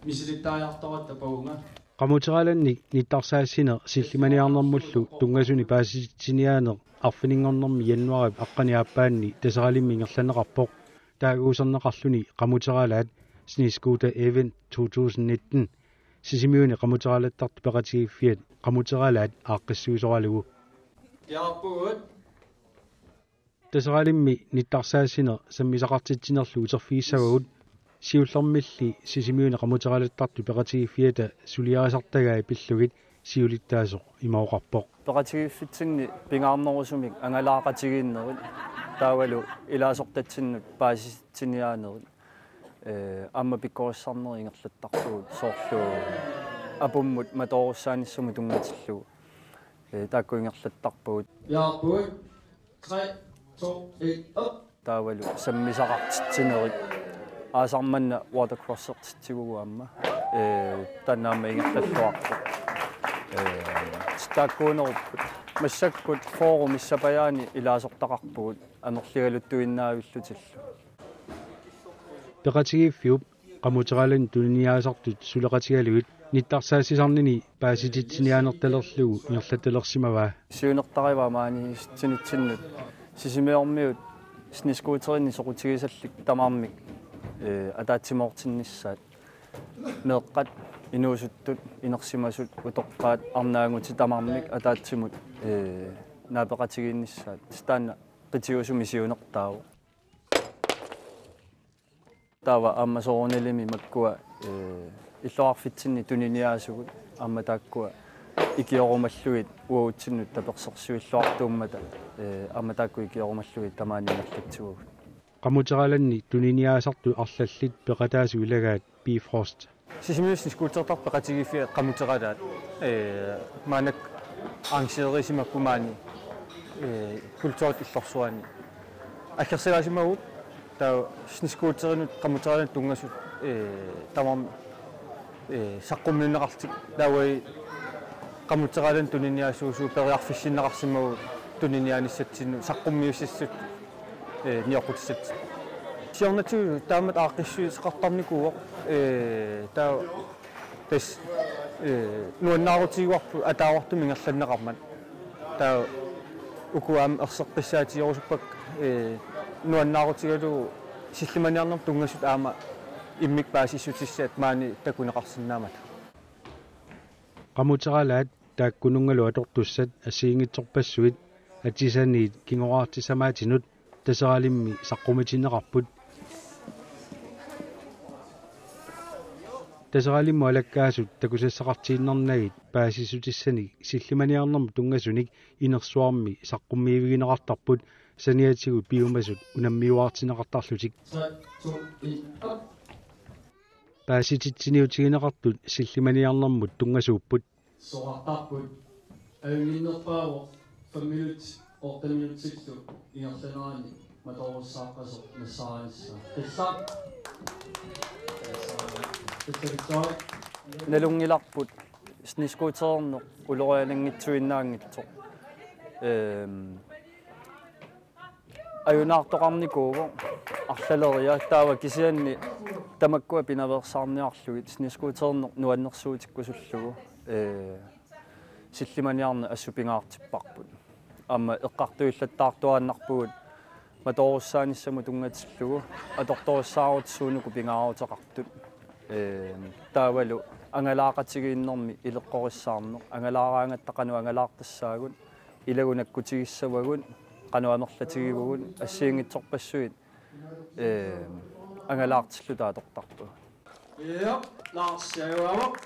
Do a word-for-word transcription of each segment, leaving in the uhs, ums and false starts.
Misilittariartoratta pavunga. Qamuteraalannik nittarsaassineq sillimaniarnermullu tunngasunik paasititsiniaaneq arfininngornermi januaarip aqqaneq-aappaanni Taseralimmi ingerlanneqarpoq. Taaguuserneqarluni qamuteraalaat Snescooter Event to tusind nitten Sisimiuni qamuteralattartut peqatigiiffiat qamuteraalaat aaqqissuisoralugu. Jaappugut. Taseralimmi nittarsaassineq sammisaqartitsinerlu uterfigissavagut, siullermilli Sisimiuni qamuteralattartut peqatigiiffiata suliarisartagai pillugit siulittaasoq ima oqarpoq. Peqatigiiffitsinni pingaarnerusumik angalaaqatigiinnerit taavalu ilaasortatsinnut paasisitsiniaanerit, ee, aamma pikkorissarnerit ingerlattarpagut soorlu apummut matoorussaanissumut tunngatillugu, ee, taakku ingerlattarpagut. Jaappugut. Tre, to, et, op. Taavalu sammisaqartitsinerit. Aasaq manna watercrossertitsivugut aamma. Ee, taanna aamma ingerlalluarpoq. Ee, taakkuunerupput. Massakkut fyrre missapajaani ilaasortaqarpugut. Amerligaluttuinnaavillutillu. Peqatigiiffiup qamuteraalannik tuniniaasartut suleqatigalugit nittarsaassisarnini paasititsiniaanertalerlugu ingerlattalersimavaa. Siunertarivaa maaniissinitsinnut Sisimiormiut snescooterinik soqutigisallit tamarmik, ee, ataatsimoortinnissaat. Meeqqat, inuusuttut, inersimasut, utoqqaat, arnaanngutit tamarmik ataatsimut, ee, naapeqatigiinnissaat. Taanna qitiusumik siunertaavoq. Taava aamma soorunalimi makkua, ee, illoqarfitsinni tuniniaasugut aamma taakkua ikiorumallugit uagutsinnut tapersersuilluartuummata, ee, aamma taakku ikiorumallugit tamaani ingerlatsivugut. Qamuteraalannik tuniniaasartut arlallit peqataasut ilagaat Bifrost. Sisimiut snescootertartut peqatigiiffiat qamuteraalaat, ee, maannakkut arrangerisimappugut maani, ee, Kulturip Illorsuani. Aggersagaasimavugut taava snescooterinut qamuteraalanut tunngasut, ee, tamarmik, ee, saqqummiunneqarlutik taava qamuteraalanik tuniniaasuusugut periarfissinneqarsimavugut tuniniaanissatsinnut saqqummiussasut, ee, nioqqutissat. Siornatigut taamatut aaqqissuisoqartarnikuuvoq, ee, taava tassa, ee, nuannaarutigaarput ataavartumik ingerlanneqarmat. Taava uku aamma erseqqissaatigerusuppakka, ee, nuannaarutigalugu sillimaniarnermut tunngasut aamma immikkut paasissutissat maani takuneqarsinnaammata. Qamuteraalaat taakkununngalu atortussat assigiinngitsorpassuit atisaniit kingoraartissamaatinut Taseralimmi saqqumitinneqarput. Taseralimmut alakkaasut takusassaqartiinnarnagit paasissutissanik sillimaniarnermut tunngasunik inersuarmi saqqummiivigineqartarput saniatigut piumasut unammiuaartinneqartarlutik. Tre, to, en, op. Paasititsiniutigineqartut sillimaniarnermut tunngasuupput. Soqartarput. Ajunnginnerpaavoq fem minut, otte minutsillu ingerlanerani matoorussaaqasoq nassaarinissaa. Qillaq. Qillaq. Nalunngilarput snescootererneq uloriananngitsuinnaanngitsoq. Ehm, ajunaartoqarnikuuvoq arlaleriarlugu taava kisianni tamakkua pinaveersaarniarlugit snescootererneq nuannersuutikkusullugu, ee, sillimaniarneq assut pingaartipparput. Aamma eqqartuillattaartuaannarpugut matoorussaanissamut tunngatillugu atortorissaarutit suunuku pingaaruteqartut. Ee, taavalu angalaaqatigiinnermi ileqqorissaarneq, angalaaraangatta qanoq angalaartassaagut, ilagut nakkutigissavagut, qanoq amerlatigivugut, assigiinngitsorpassuit, ee, angalaartilluta atortarpagut. Jep, Lars Jakob.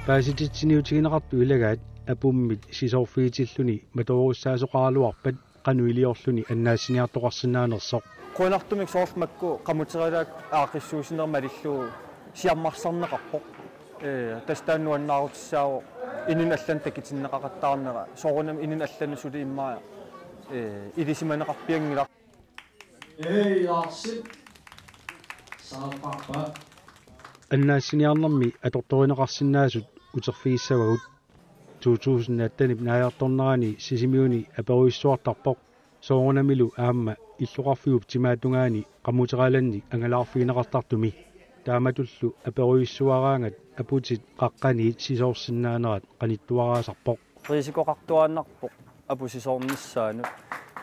Paasititsiniutigineqartut ilagaat Apummit sisoorfigitilluni matoorussaasooqaraluarpat qanoq iliorluni annaassiniartoqarsinnaanersoq. Qujanartumik soorlu makku qamuterilaat aaqqissuussineq malillugu siammarsarneqarpoq. Ee, tassa taanna nuannaarutissaavoq inunnut allanut takutinneqaqattaarnera, soorunami inunnut allanut suli immaqa, ee, ilisimaneqarpianngilaq. Ei, Larsi. Saapparpa. Annaassiniarnermi atortorineqarsinnaasut uterfigissavagut. To tusind attenip naajartornerani Sisimiuni aperujussuartarpoq, soorunamilu aamma illoqarfiup timaatungaani qamuteralannik angalaarfigineqartartumi. Taamatullu aperujussuaraangat aputit qaqqaniit sisoorsinnaanerat qanittuaraasarpoq. Risikoqartuaannarpoq apu sisoornissaanut.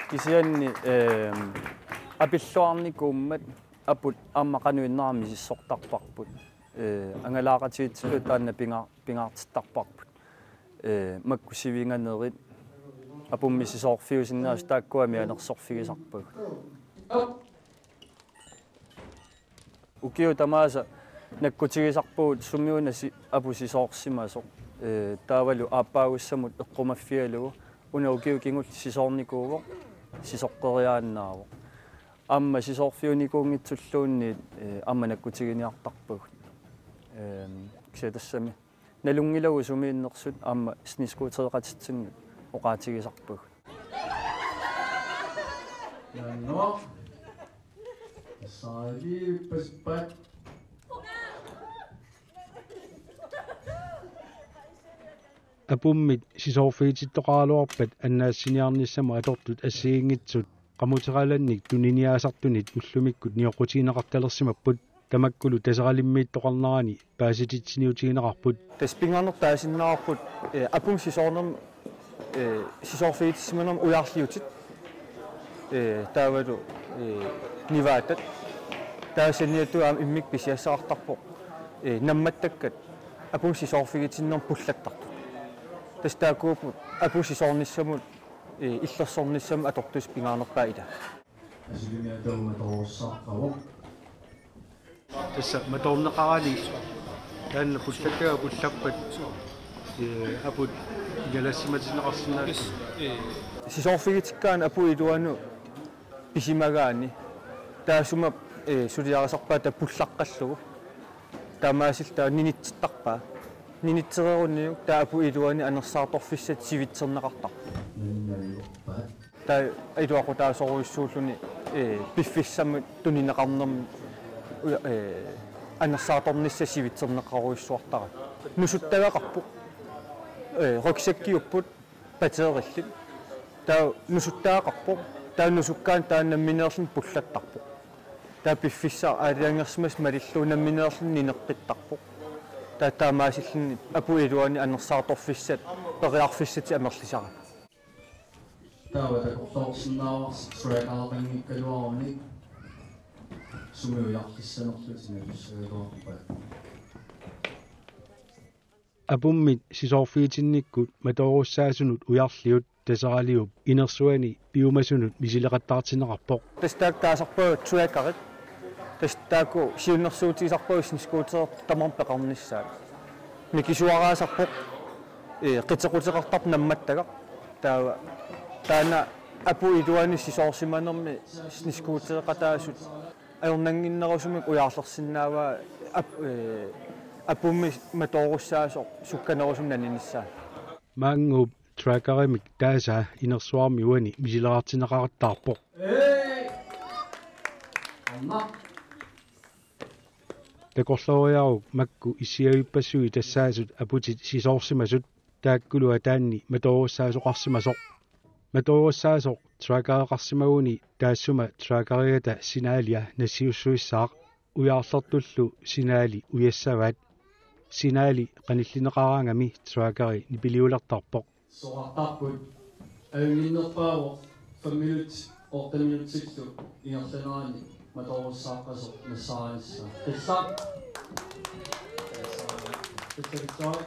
Kisianni, ehm, apilluarnikuummat aput aamma qanoq innera misissortarparput. Ee, angalaaqatigiitsilluta taanna pinga-, pingaartittarparput. Ee, makku sivinganerit apummik sisoorfiusinnaasut taakkua mianersorfigisarpagut. Ukiut tamaasa nakkutigisarpagut sumiuna si-, apu sisoorsimasoq. Ee, taavalu aappaagussamut eqqumaffigalugu una ukiut kingulliit sisoornikuuvoq, sisoqqeriaannaavoq. Aamma sisoorfiunikuunngitsulluunniit, ee, aamma nakkutiginiartarpagut. Ehm, kisianni tassami nalunngilagut sumiinnersut aamma snescootereqatitsinnut oqaatigisarpagut. Naannoq. Saaliippaspat. Apummit sisoorfigitittoqaraluarpat annaassiniarnissamut atortut assigiinngitsut qamuteralannik tuniniaasartunit ullumikkut nioqqutigineqartalersimapput, tamakkulu Taseralimmiittoqarnerani paasititsiniutigineqarput. Tassa pingaarnertut taasinnaavarput, ee, apummik sisoornermi, ee, sisoorfigitissimanermi ujarliutit, ee, taavalu, ee, nivaatat. Taava saniatigut aamma immikkut pisiassaqartarpoq, ee, nammattakkat apummik sisoorfigitinnermi pullattartut. Tassa taakkuupput apuup sisoornissamut, ee, illersornissamut atortussat pingaarnerpaat ilaat. Asulimiattaaq matoorussaarpara. Tassa matoorneqarani taanna pullattagaa pullappat, ee, aput igalassimatinneqarsinnaapput. Sisoorfigitikkaanni aput iluanut pisimagaanni taassuma, ee, suliarisarpaat taava pullaqqallugu. Taamaasilluta taava ninitsittarpaa. Ninitsereeruniuk taava aput iluani anersaartorfissat sivitserneqartarput. Taava iluaqutaasorujussuulluni, ee, piffissamut tunineqarnermi, uja-, ee, anersaartornissaq sivitserneqarujussuartarami. Nusuttagaqarpoq. Ee, rygsækkiupput pateerillit. Taava nusuttagaqarpoq. Taava nusukkaanni taanna nammineerluni pullattarpoq. Taava piffissaq aalajangersimasoq malillugu nammineerluni nineqqittarpoq. Taava taamaasilluni aput iluani anersaartorfissat periarfissatik amerlisarami. Taava takorloorsinnaavarsi trackereqanngikkaluarunik sumi ujarlissanerlutit nalussagaluarpat. Apummit sisoorfigitinnikkut matoorussaasunut ujarliut Taseraliup inersuani piumasunut misileqattaartinneqarpoq. Tassa taakku taasarpagut trackerit. Tassa taakku siunnersuutigisarpagut snescooterit tamarmik peqarnissaat. Mikisuaraasarpoq, ee, qitequteqartarpoq nammattagaq. Taava taanna aput iluani sisoorsimanermi snescootereqataasut ajornannginnerusumik ujaarlersinnaavaa ap-, ee, apummik matoorussaasoq sukkanerusumik naninissaa. Maannguup trackerimik taasaa inersuarmi uani misileqartinneqarattaarpoq. Takorlooriaruk makku issiavippassuit tassaasut aputit sisoorsimasut, taakkulu ataanni matoorussaasoqarsimasoq. Matoorussaasoq trackereqarsimaguni taassuma trackerigata signalia nassiussuissaaq, ujaarlertullu signali ujassavaat. Signali qanillineqaraangami trackeri nipiliulertarpoq. Soqartarput ajunnginnerpaavoq fem minut, otte minutsillu ingerlanerani matoorussaaqqasoq nassaarinissaa. Qillaq. Qillaq.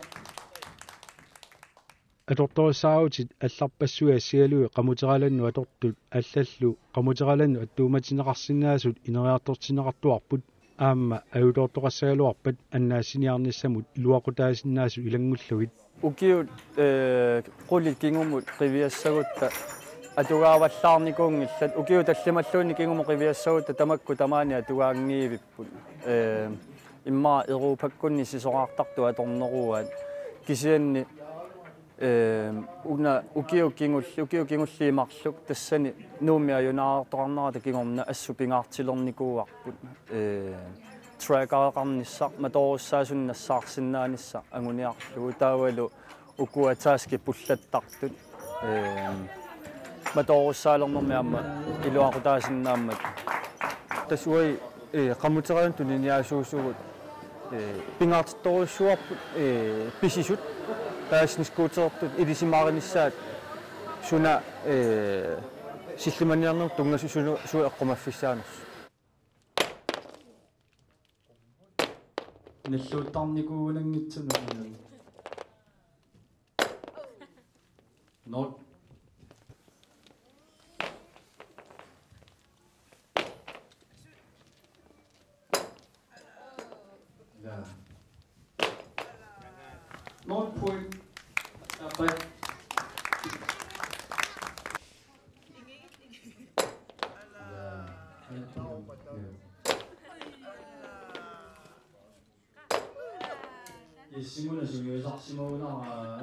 Atortorissaarutit allarpassuit assigalugit qamuteralannut atortut allallu qamuteralannut attuumatinneqarsinnaasut ineriartortinneqartuarput. aamma ajutoortoqassagaluarpat annaassiniarnissamut iluaqutaasinnaasut ilanngullugit. Ukiut, eh, qulit kingumut qiviassagutta atugaavallaarnikuunngillat, ukiut tallimalluunniit kingumut qiviassagutta tamakku tamaani atugaanngivipput. Eh, immaqa Europakkunni sisorartartut atorneruaat. Kisianni, eh, una ukiut kingulli-, ukiut kingulliit marluk tassani Nuummi ajunaartoqarnerata kingorna assut pingaartilernikuuarput. Eh, trackereqarnissaq, matoorussaasunik nassaarsinnaanissaq anguniarlugu, taavalu ukua taskit pullattartut, eh, matoorussaalernermi aamma iluaqutaasinnaammat. Tassa uagut, eh, qamuteralaannik tuniniaasuusugut, eh, pingaartittorujussuuarput, eh, pisisut, taava snescooterertut ilisimaarinissaat suna, eh, sillimaniarnermut tunngasut suna, suut eqqumaffissaanersut. Nalluuttarnikuugunanngitsunut. Nul. Ja. Nul point. Tappaa. Issimuna sungiusarsimagunarpoq.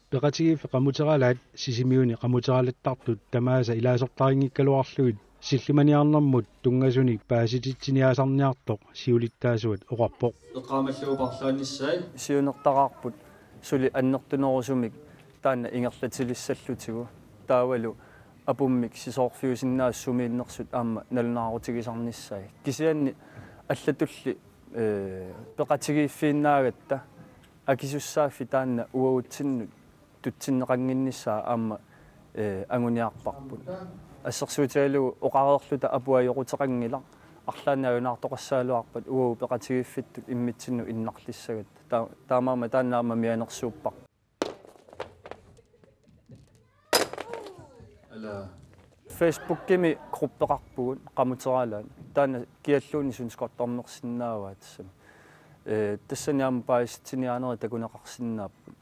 Peqatigiiffik Qamuteralaat Sisimiuni qamuteralattartut tamaasa ilaasortarinngikkaluarlugit sillimaniarnermut tunngasunik paasititsiniaasarniartoq siulittaasuat oqarpoq. Eqqaamallugu parlaannissaat. Siunertaraarput suli annertunerusumik taanna ingerlatilissallutigu. Taavalu apummik sisoorfiusinnaasut sumiinnersut aamma nalunaarutigisarnissaat. Kisianni allatulli, eh, peqatigiiffiinnaagatta akisussaaffik taanna uagutsinnut tutsinneqannginnissaa aamma, eh, anguniarparput. Assersuutigalugu oqareerluta apuajoquteqanngilaq, arlaannik ajunaartoqassagaluarpat uagut peqatigiiffittut immitsinnut innarlissagatta. Ta-, taamaammat taanna aamma mianersuupparput. Ala. Facebookimi gruppeqarpugut Qamuteralaat. Taanna kialluunniit sundskottornersinnaavaat tassami. Eh, tassani aamma paasitsiniaanerit takuneqarsinnaapput.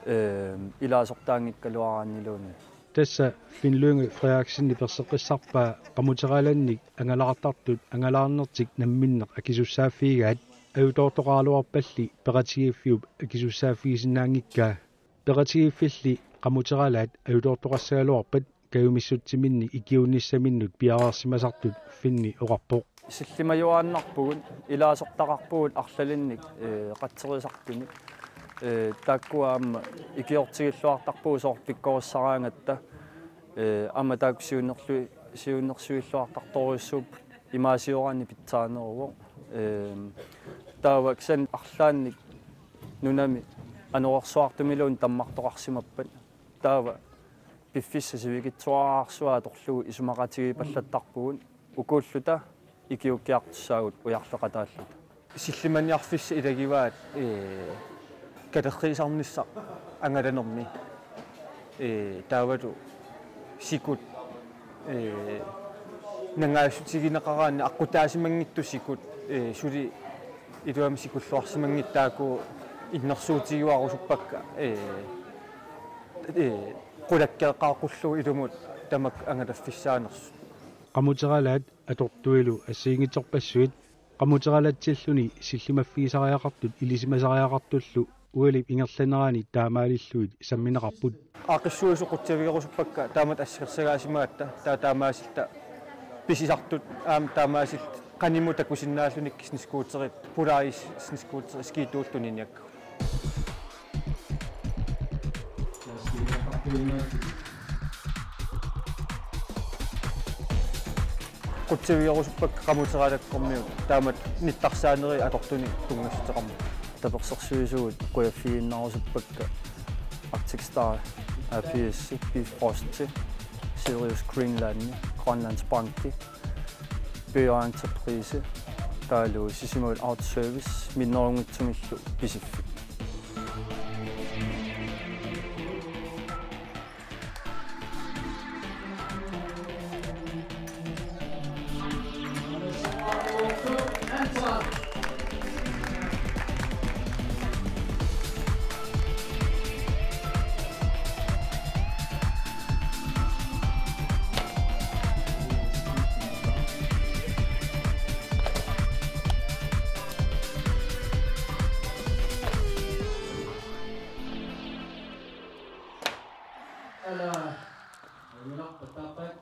Eh, ilaasortaanngikkaluaraanniluunniit. Tassa Finn Lynge Frederiksenip perseqqissarpaa Qamuteralaannik angalaartartut angalaarnertik namminneq akisussaaffigigaat, ajutoortoqaraluarpalli peqatigiiffiup akisussaaffigisinnaanngikkaa. Peqatigiiffilli Qamuteralaat ajutoortoqassagaluarpat kajumissutsiminnik ikiuunnissaminnut piareersimasartut Finni oqarpoq. Sillimajuaannarpugut, ilaasortaqarpugut arlalinnik, eh, qatserisartunik. Eh, taakkua aamma ikiortigilluartarpugut soorlu pikkorissaraangatta. Eh, aamma taakku siunnerlu-, siunnersuilluartartorujussuupput, imaasioraanni pitsaaneruvoq. Eh, taava kisianni arlaannik nunami anorersuartumiluunniit tammartoqarsimappat. Taava piffissaq sivikitsuararsuaq atorlugu isumaqatigiipallattarpugut, ukuulluta ikiuukkiartussaagut ujarleqataalluta. Sillimaniarfissat ilagivaat, ee, katerriisarnissaq angalanermi. Ee, taavalu sikut, ee, nangaassutigineqaraanni aqqutaasimanngitsut sikut, ee, suli iluamik sikulluarsimanngitsut taakku innersuutigivarusuppakka, ee, ee, qulakkeeqqaaqqullugu ilumut tamakku angalaffissaanersut. Qamuteralaat atortuilu assigiinngitsorpassuit qamuteralatsilluni sillimaffigisariaqartut ilisimasariaqartullu ualip ingerlanerani taamaalillugit sammineqarput. Aaqqissuisut qutsavigerusuppakka taamatut assersorsimagatta, taava taamaasilluta pisisartut aamma taamaasilluta qanimut takusinnaallunikkut snescooterit, Polaris snescooterit skituullu tuniniakkagut. Qutsavigerusuppakka Qamuteralakkormiut taamatut nittarsaanerit atortunik tunngassuteqarmata. Tapersersuisugut qujaffigiinnarusuppakka Arctic Star, A P S, Bifrost, Sirius Greenland, Grønlands Bank, Bøger Entreprise, taavalu Sisimiut Outservice, minnerunngitsumillu Pisiffik. Ala, ajunaqattaarpat.